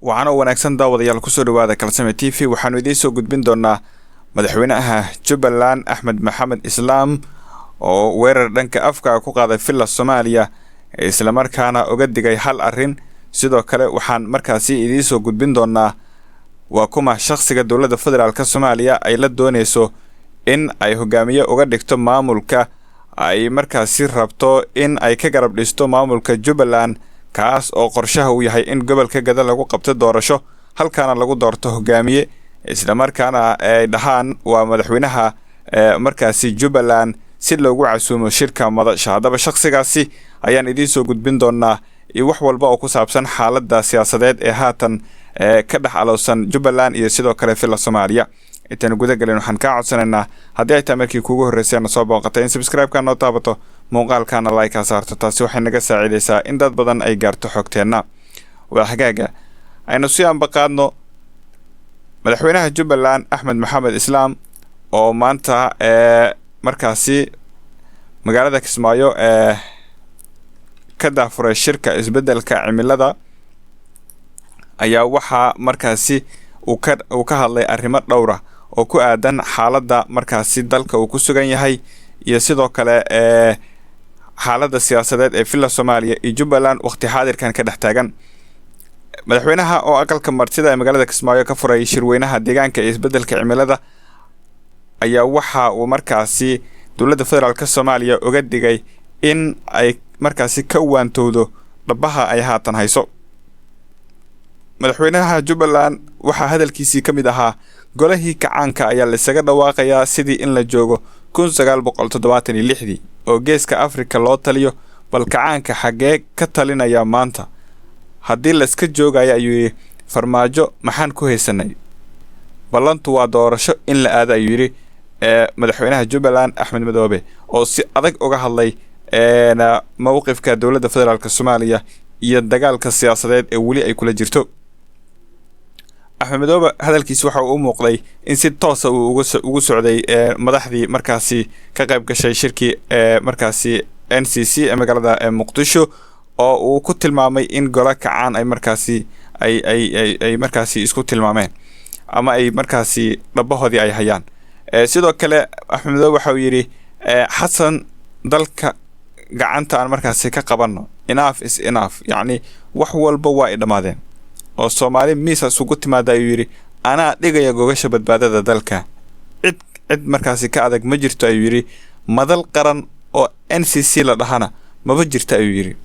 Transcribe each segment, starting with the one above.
Waxaana wanaagsan daawadayaal, kusoo dhawaada Kalsame TV. Waxaanu idiin soo gudbin doonaa madaxweynaha Jubbaland Axmed Maxamed Islaam oo weerar dhanka afka ku qaaday Villa Soomaaliya, islamarkaana uga digay hal arrin. Sidoo kale waxaan markaasi idiin soo gudbin doonaa waa kuma shakhsiga dowladda federaalk Soomaaliya ay la dooneyso in ay hogaamiye uga dhigto maamulka ay markaasi rabto in ay ka garab dhisto maamulka Jubbaland, kaas oo qorshaha uu yahay in gobolka Gada lagu qabto doorasho, halkaana lagu doorto hogaamiye, islamarkaana ay dhahaan waa madaxweynaha markaasi Jubbaland, si loogu casuumo shirka madasha. Haddaba shakhsigaasi ayaan idiin soo gudbin doonaa iyo wax walba oo ku saabsan xaaladda siyaasadeed ee haatan ka dhex alowsan Jubbaland iyo sidoo kale Villa Soomaaliya. Intaanu guda gelin, waxaan kaa codsanaynaa, haddii ay tahay markii kuugu horreysay na soo booqatay, in subscribe-ka noo taabato, muuqaalkaana like-ka saarto. Taasi waxay naga saacidaysaa in dad badan ay gaarto xogteenna. Waa hagaaga, aynu si ambaqaadno. Madaxweynaha Jubbaland Axmed Maxamed Islaam oo maanta markaasi magaalada Kismaayo ee ka daafuray shirka isbeddelka cimilada ayaa waxaa markaasi uu ka hadlay arrimo dhowra oo ku aadan xaaladda markaasi dalka uu ku sugan yahay iyo sidoo kale xaaladda siyaasadeed ee Villa Soomaaliya iyo Jubbaland waqti xaadirkan ka dhex taagan. Madaxweynaha oo aqalka martida ee magaalada Kismaayo ka furay shirweynaha deegaanka ee isbeddelka cimilada ayaa waxa uu markaasi dowladda federaalk Soomaaliya uga digay in ay markaasi ka waantowdo dhabaha ay haatan hayso. Madaxweynaha Jubbaland waxaa hadalkiisii ka mid ahaa: "Golihii kacaanka ayaa laisaga dhawaaqayaa sidii in la joogo 1976-dii oo Geeska Afrika loo taliyo. Bal kacaanka xaggee ka talinaya maanta? Haddii layska joogaya," ayuu yidhi, "Farmaajo maxaan ku haysanay? Ballantu waa doorasho in la aado," ayuu yidhi madaxweynaha Jubbaland Axmed Madoobe, oo si adag uga hadlay mowqifka dowladda federaalk Soomaaliya iyo dagaalka siyaasadeed ee weli ay kula jirto. Axmed Madoobe hadalkiisi waxa uu u muuqday in si toosa uu ugu socday madaxdii markaasi ka qayb gashay shirkii markaasi NCC ee magaalada Muqdisho, oo uu ku tilmaamay in golo kacaan ay markaasi ay markaasi isku tilmaameen ama ay markaasi dhabahoodii ay hayaan. Sidoo kale Axmed Madoobe waxa uu yidhi: "Xasan dalka gacanta aan markaasi ka qabanno. Enough is enough, yacni wax walba waa ay dhammaadeen oo Soomaali miisa isugu timaada," ayuu yidhi. "Anaa dhigaya gogasha badbaadada dalka. Cid cid markaasi ka adag ma jirto," ayuu yidhi. "Madal qaran oo NCC la dhahana maba jirto," ayuu yidhi.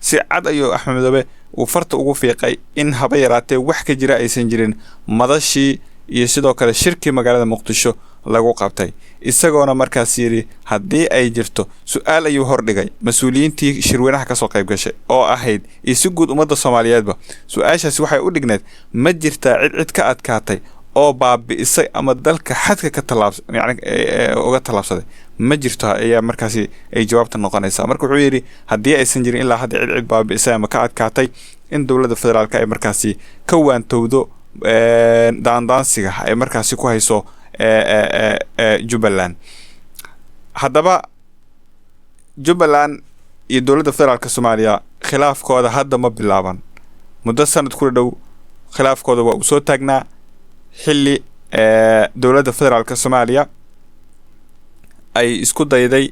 Si cad ayuu Axmed Madoobe uu farta ugu fiiqay in haba yaraatee wax ka jira aysan jirin madashii iyo sidoo kale shirkii magaalada Muqdisho lagu qabtay, isagoona markaas yidhi haddii ay jirto su-aal ayuu hordhigay mas-uuliyiintii shirweynaha kasoo qayb gashay oo ahayd iyo si guud ummadda Soomaaliyeedba. Su-aashaasi waxay u dhigneed: ma jirtaa cid cid ka adkaatay oo baabi'isay ama dalka xadka ka tallaabs yani uga tallaabsaday? Ma jirto ayaa markaasi ay jawaabta noqonaysaa. Marka wuxuu yidhi haddii aysan jirin ilaa hadda cid cid baabi'isay ama ka adkaatay, in dowladda federaalk ay markaasi ka waantowdo daandaansiga ay markaasi ku hayso Jubbaland. Haddaba Jubbaland iyo dowladda federaalk Soomaaliya khilaafkooda hadda ma bilaaban. Muddo sanad kula dhow khilaafkooda waa uu soo taagnaa, xilli dowladda federaalk Soomaaliya ay isku dayday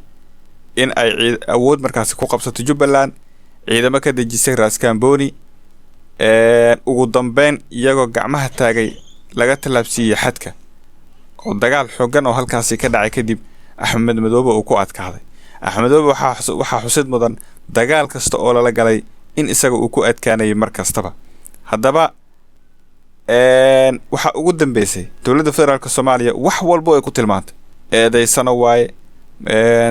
in ay awood markaasi ku qabsato Jubbaland, ciidamo ka dejisay Raskamboni, ugu dambeyn iyagoo gacmaha taagay laga tallaabsiiyey xadka, oo dagaal xooggan oo halkaasi ka dhacay kadib Axmed Madoobe uu ku adkaaday. Axmed Madoobe waxaa xusid mudan dagaal kasta oo lala galay in isaga uu ku adkaanayay mar kastaba. Haddaba waxaa ugu dambeysay dowladda federaalk Soomaaliya wax walbo ay ku tilmaantay eedaysano waaye,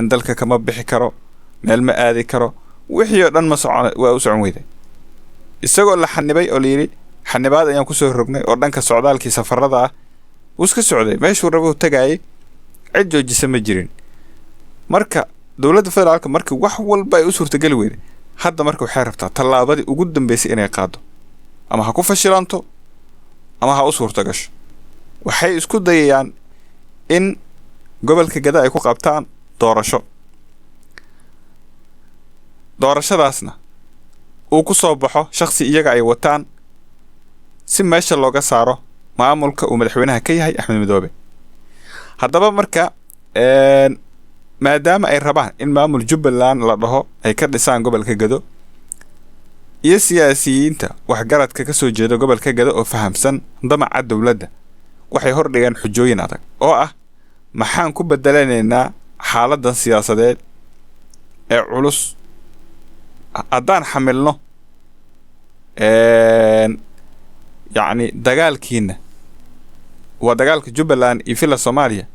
dalka kama bixi karo, meel ma aadi karo, wixii oo dhan ma socon, waa u socon weyday. Isagoo la xanibay oo layidhi xanibaad ayaan kusoo rognay oo dhanka socdaalkii safarada ah, wuu iska socday, meeshuu rabo tagaayay, cid joojisa ma jirin. Marka dowladda federaalka marka wax walba ay u suurtageli weyday, hadda marka waxay rabtaa tallaabadii ugu dambeysay inay qaado, ama ha ku fashilanto ama ha u suurta gasho. Waxay isku dayayaan in gobolka Gada ay ku qabtaan doorasho, doorashadaasna uu ku soo baxo shakhsi iyaga ay wataan. si meesha looga saaro maamulka uu madaxweynaha ka yahay Axmed Madoobe. Haddaba marka maadaama ay rabaan in maamul Jubbaland la dhaho ay ka dhisaan gobolka Gado, iyo siyaasiyiinta waxgaradka ka soo jeeda gobolka Gado oo fahamsan damaca dowladda, waxay hordhigeen xujooyin adag oo ah: maxaan ku bedelanaynaa xaaladan siyaasadeed ee culus haddaan xamilno yacni dagaalkiina, waa dagaalka Jubbaland iyo Villa Soomaaliya,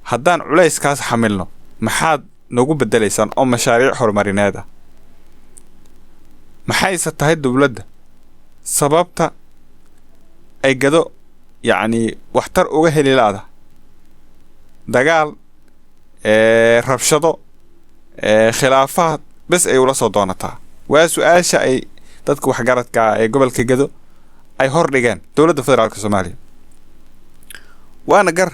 haddaan culayskaas xamilno maxaad nagu bedelaysaan oo mashaariic horumarineed ah? Maxayse tahay dowladda sababta ay Gado yacni waxtar uga heli la'da dagaal, rabshado, khilaafaad bes ay ula soo doonataa? Waa su-aasha ay dadka waxgaradka ah ee gobolka Gado ay hor dhigeen dowladda federaalka Soomaaliya. Waana gar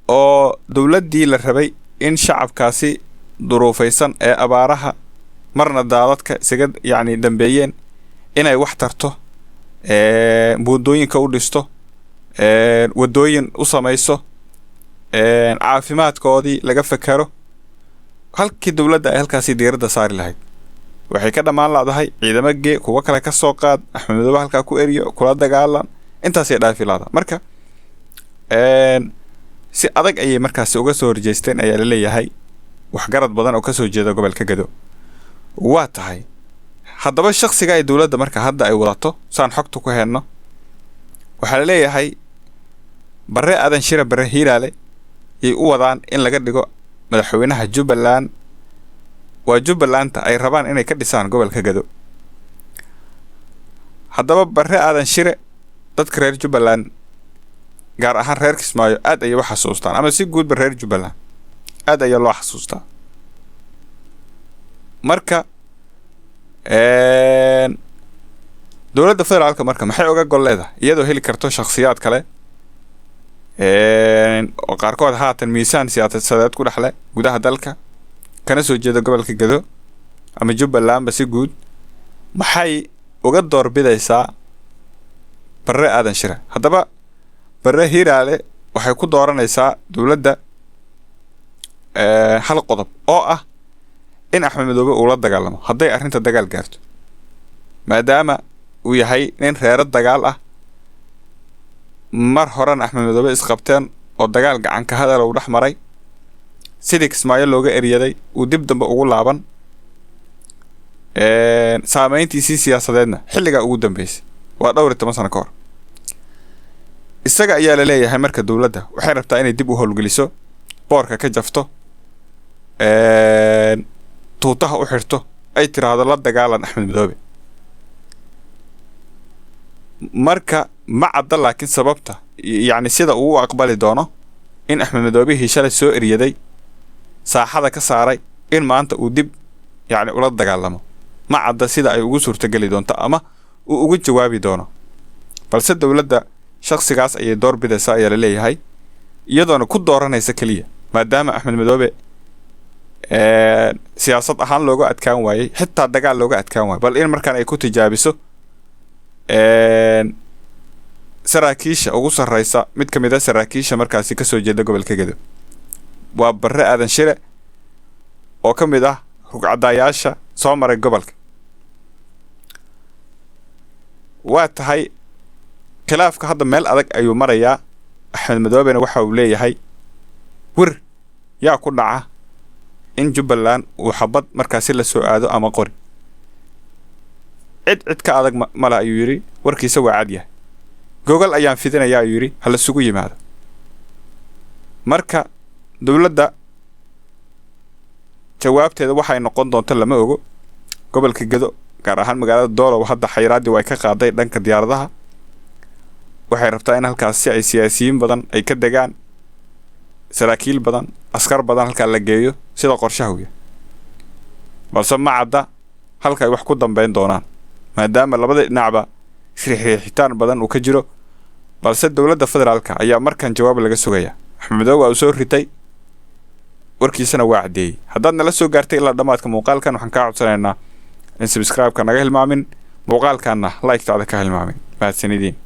oo dowladdii la rabay in shacabkaasi duruufaysan ee abaaraha marna daadadka isaga yacni dambeeyeen inay wax tarto, buundooyinka u dhisto, waddooyin u samayso, caafimaadkoodii laga fekero, halkii dowladda ay halkaasi diiradda saari lahayd, waxay ka dhammaan la'dahay ciidamo gee, kuwo kale ka soo qaad, Axmed Madoobe halkaa ku eriyo, kula dagaalan, intaasay dhaafi la'da. Marka si adag ayay markaasi uga soo horjeesteen ayaa la leeyahay waxgarad badan oo kasoo jeeda gobolka Gado. Waa tahay, haddaba shaksiga ay dowladda marka hadda ay wadato, saan xogta ku helno, waxaa la leeyahay Barre Aadan Shire, Barre Hiiraale, yay u wadaan in laga dhigo madaxweynaha Jubbaland. Waa Jubbalanta ay rabaan inay ka dhisaan gobolka Gado. Haddaba Barre Aadan Shire dadka reer Jubbaland, gaar ahaan reer Kismaayo, aad ayay u xasuustaan, ama si guudba reer Jubbaland aad ayaa loo xasuustaa. Marka dowladda federaalka marka maxay uga gol leedahay, iyadoo heli karto shakhsiyaad kale oo qaarkood haatan miisaan siyaasadeed ku dhexle gudaha dalka, kana soo jeeda gobolka Gado ama Jubbalandba si guud, maxay uga doorbidaysaa Barre Aadan Shire? Haddaba Barre Hiiraale waxay ku dooranaysaa dowladda hal qodob oo ah in Axmed Madoobe uu la dagaalamo hadday arrinta dagaal gaarto, maadaama uu yahay nin reero dagaal ah, mar horena Axmed Madoobe isqabteen oo dagaal gacanka hadal uu dhex maray, sidii Kismaayo looga eryaday uu dib dambe ugu laaban, saameyntiisii siyaasadeedna xilligaa ugu dambeysay waa dhowr iyo toban sano ka hor. Isaga ayaa la leeyahay marka dowladda waxay rabtaa inay dib u howlgeliso, boorka ka jafto, tuutaha u xirto, ay tiraahdo la dagaalan Axmed Madoobe. Marka ma cadda laakiin sababta, yacni sida uu u aqbali doono in Axmed Madoobihii shalay soo eryaday, saaxada ka saaray, in maanta uu dib yacni ula dagaalamo. Ma cadda sida ay ugu suurtogeli doonto ama uu ugu jawaabi doono, balse dowladda shakhsigaas ayay door bidaysaa ayaa la leeyahay, iyadoona ku dooranaysa keliya maadaama Axmed Madoobe siyaasad ahaan looga adkaan waayey, xitaa dagaal looga adkaan waayey, bal in markaan ay ku tijaabiso saraakiisha ugu sarreysa, mid ka mid a saraakiisha markaasi kasoo jeeda gobolka Gedo, waa Barre Aadan Shire oo ka mid ah rugcadaayaasha soo maray gobolka. Waa tahay, khilaafka hadda meel adag ayuu marayaa. Axmed Madoobena waxa uu leeyahay wir yaa ku dhaca in Jubbaland uu xabad markaasi la soo aado ama qori, cid cid ka adag male ayuu yidhi. Warkiisa waa cadyahay, gogol ayaan fidinayaa ayuu yidhi, ha lasugu yimaado. Marka dowladda jawaabteeda waxay noqon doonto lama ogo. Gobolka Gedo, gaar ahaan magaalada Doolow, hadda xayraaddii way ka qaaday dhanka diyaaradaha. Waxay rabtaa in halkaas si ay siyaasiyiin badan ay ka degaan, saraakiil badan, askar badan halkaa la geeyo sida qorshaha uya, balse ma cadda halka ay wax ku dambeyn doonaan maadaama labada dhinacba isriixriixitaan badan uu ka jiro. Balse dowladda federaalka ayaa markan jawaab laga sugayaa. Axmed Madoobe waa uu soo ritay, warkiisana waa caddeeyey. Haddaad nala soo gaartay ilaa dhammaadka muuqaalkan, waxaan kaa codsanaynaa in subscribe-ka naga hilmaamin, muuqaalkanna like-taada ka hilmaamin. Mahadsanidin.